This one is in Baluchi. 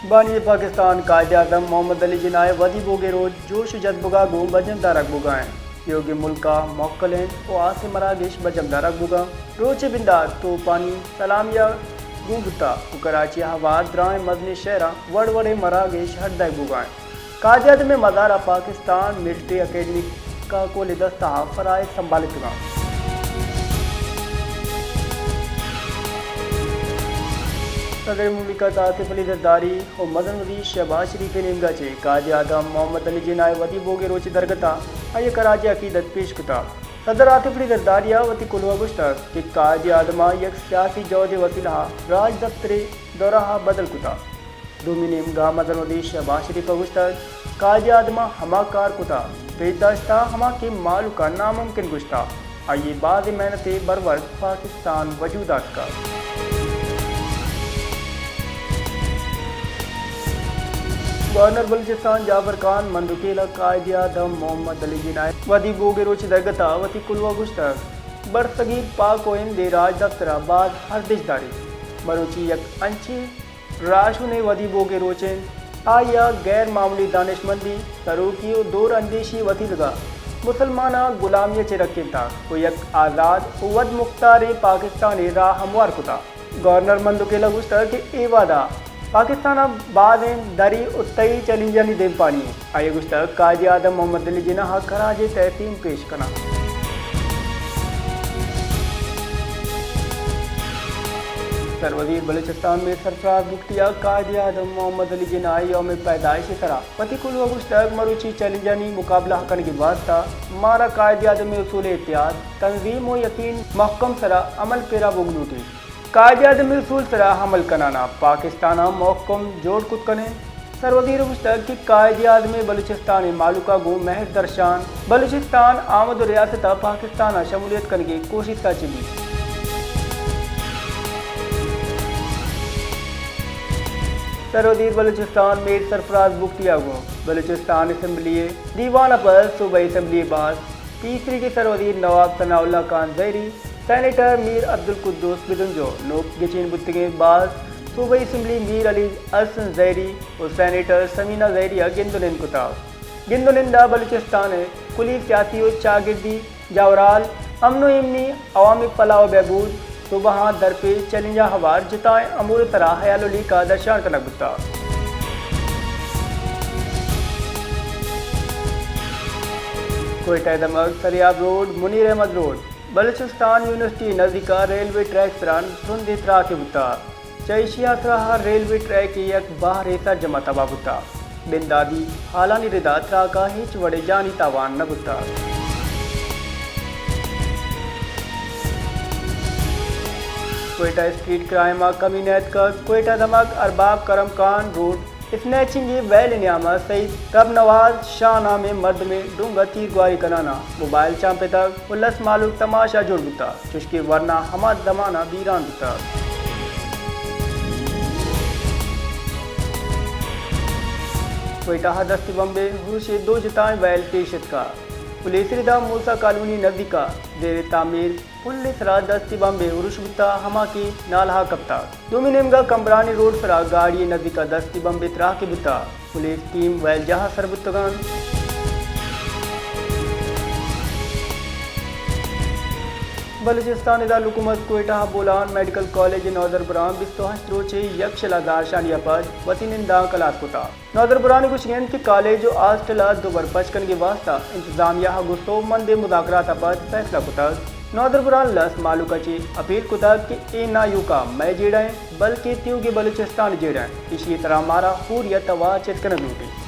بانی پاکستان قائد اعظم محمد علی جناح ءِ ودی بوگ ءِ روچ جوش ءُ جذبگ ءَ گوں بجم دارگ بوگ ءَ انت۔ تیوگیں ملک ءَ موکل انت ءُ آسیں مراگش بجم دارگ بوگ ءَ انت۔ روچ ءِ بندات توپانی سلامی ءَ گوں بوتگ ءُ کراچی ءِ ہوار درائیں مزنیں شہراں وڑ وڑیں مراگش ہڈ دئیگ بوگ ءَ انت۔ قائد اعظم ءِ مزار ءَ پاکستان ملٹری اکیڈمی کاکول ءِ دست ءَ فرائض سنبھالتگ انت۔ صدر مملکت آصف علی زرداری ءُ مزن وزیر شہباز شریف ءِ نیمگ ءَ چہ قائد اعظم محمد علی جناح ءِ ودی بوگ ءِ روچ ءِ درگت ءَ آئی ءَ خراج عقیدت پیش کتگ۔ صدر آصف علی زرداری ءَ وتی کلوہ ءَ گوشتگ کہ قائد اعظم ءَ یک سیاسی جہد ءِ وسیلہ ءَ راجدپتر ءِ دورہ ءَ بدل کتگ۔ دومی نیمگ ءَ مزن وزیر شہباز شریف ءَ گوشتگ، قائد اعظم ءَ ہما کار کتگ، پیش داشتگ، ہما کہ مہلوک ءَ ناممکن گوشتگ۔ آئی ءِ بازیں محنت ءِ برورد پاکستان وجود ءَ آتکگ۔ گورنر بلوچستان جعفر خان مندوخیل ءَ قائد اعظم محمد علی جناح ءِ ودی بوگ ءِ روچ ءِ درگت ءَ وتی کلوہ ءَ گوشتگ، برصغیر پاک ءُ ہند ءِ راجدپتر ءَ باز ارزشت داریت۔ مروچی یک انچیں راہشونے ودی بوگ ءِ روچ انت۔ آئی ءَ غیر معمولی دانشمندی، سروکی ءُ دور اندیشی ءِ وسیلگ ءَ مسلماناں غلامی ءَ چہ رکینتگ ءُ یک آزاد ءُ وت مختاریں پاکستان ءِ راہ ہموار کتگ۔ گورنر مندوخیل ءَ گوشتگ کہ اے وہد ءَ پاکستان ءَ بازیں دری ءُ تہی چیلنجانی دیمپانی انت۔ آئی ءَ گوشتگ، قائد اعظم محمد علی جناح ءَ خراج تحسین پیش کناں۔ سروزیر بلوچستان میر سرفراز بگٹی ءَ قائد اعظم محمد علی جناح ءِ یوم پیدائش ءِ سرا وتی کلوہ ءَ گوشتگ، مروچی چیلنجانی مقابلہ کنگ ءِ واستہ مارا قائد اعظم ءِ اصول اتحاد، تنظیم ءُ یقین مہکم سرا عمل پیرا بوگ لوٹیت۔ قائد اعظم ءِ اصول سرا عمل کنان ءَ پاکستان ءَ مہکم جوڑ کت کنیں۔ سروزیر ءَ گوشتگ کہ قائد اعظم ءِ بلوچستان ءِ مہلوک ءَ گوں مہر درشان، بلوچستان آمد ءُ ریاست ءَ پاکستان ءَ شمولیت کنگ ءِ کوشست ءَ چہ بیت۔ سروزیر بلوچستان میر سرفراز بگٹی ءَ گوں بلوچستان اسمبلی ءِ دیوان ءَ پد صوبائی اسمبلی ءِ باسک پیسریگیں سروزیر نواب ثناء اللہ خان زہری، سینیٹر میر عبدالقدوس بدنجو، نوک گچین بوتگیں باسک صوبائی اسمبلی میر علی احسن زہری ءُ سینیٹر ثمینہ زہری ءَ گند ءُ نند کتگ۔ گند ءُ نند ءَ بلوچستان ءِ کلی سیاسی ءُ چاگردی جاورھال، امن ءُ ایمنی، عوامی فلاح ءُ بہبود، صوبہاں درپیش چیلنجاں ہوار جتائیں امور ءِ سرا ہیال ءُ لیکہ درشان کنگ بوتگ۔ کوئٹہ ءِ دمگ سریاب روڈ، منیر احمد روڈ، بلوچستان یونیورسٹی ءِ نزیک ءَ ریلوے ٹریک ءِ سرا ترندیں تراکے بوتگ۔ چہ ایشی ءَ سرا ریلوے ٹریک ءِ یک بہرے سرجم ءَ تباہ بوتگ۔ بنداتی ہالانی ردا تراک ءَ ہچ وڑیں جانی تاوان نہ بوتگ۔ کوئٹہ اسٹریٹ کرائم ءَ کمی نیتکگ۔ کوئٹہ دمگ ارباب کرم خان روڈ اسنیچنگ ءِ ویل ءِ نیام ءَ سید رب نواز شاہ نامیں مردمے ڈونگ ءَ تیرگواری کنان ءَ موبائل چانپتگ ءُ لس مہلوک تماش ءَ جوڑ بوتگ، چوشکہ ورنا ہما دمان ءَ بیران بوتگ۔ کوئٹہ ءَ دستی بمبے ارش ءِ دو جتائیں ویل پیش اتکگ۔ پولیس ءِ ردا موسی کالونی نزیک ءَ زیر تعمیر پل ءِ سرا دستی بمبے ارش بوتگ، ہما کہ نالہا کپتگ۔ دومی نیمگ ءَ کمبرانی روڈ ءِ سرا گاڑی ءِ نزیک ءَ دستی بمبے تراکے بوتگ۔ پولیس ٹیم ویل جاہ ءَ سر بوتگ انت۔ بلوچستان ءِ دارالحکومت کوئٹہ ءَ بولان میڈیکل کالج ءِ نودربراں بیست ءُ ہشت روچ ءِ یکشل ءِ زہرشانی ءَ پد وتی نندانک ہلاس کتگ۔ نودربرانی گوشگ انت کہ کالج ءُ ہاسٹل ءَ دوبر پچ کنگ ءِ واستہ انتظامیہ ءَ گوں سوبمندیں مذاکرات ءَ پد فیصلہ کتگ۔ نودربراں لس مہلوک ءَ چہ اپیل کتگ کہ اے نہ ایوک ءَ مئے جیڑہ انت، بلکیں تیوگیں بلوچستان ءِ جیڑہ انت، ایشی ءِ سرا مارا ہوریت ءَ واہ چست کنگ لوٹیت۔